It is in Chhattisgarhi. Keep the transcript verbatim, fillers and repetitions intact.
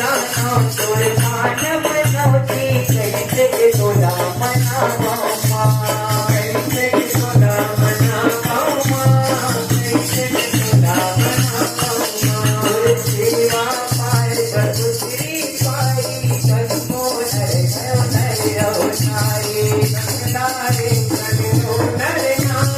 तोर मानव नौजी कैसे तोला मनावा माँ, कैसे तोला मनावा माँ, कैसे तोला मनावा माँ। तोर सेवा पाए बर उतरी पाई, तन मोर नर नर नारी, नर नारी, नर नारी, नर नारी।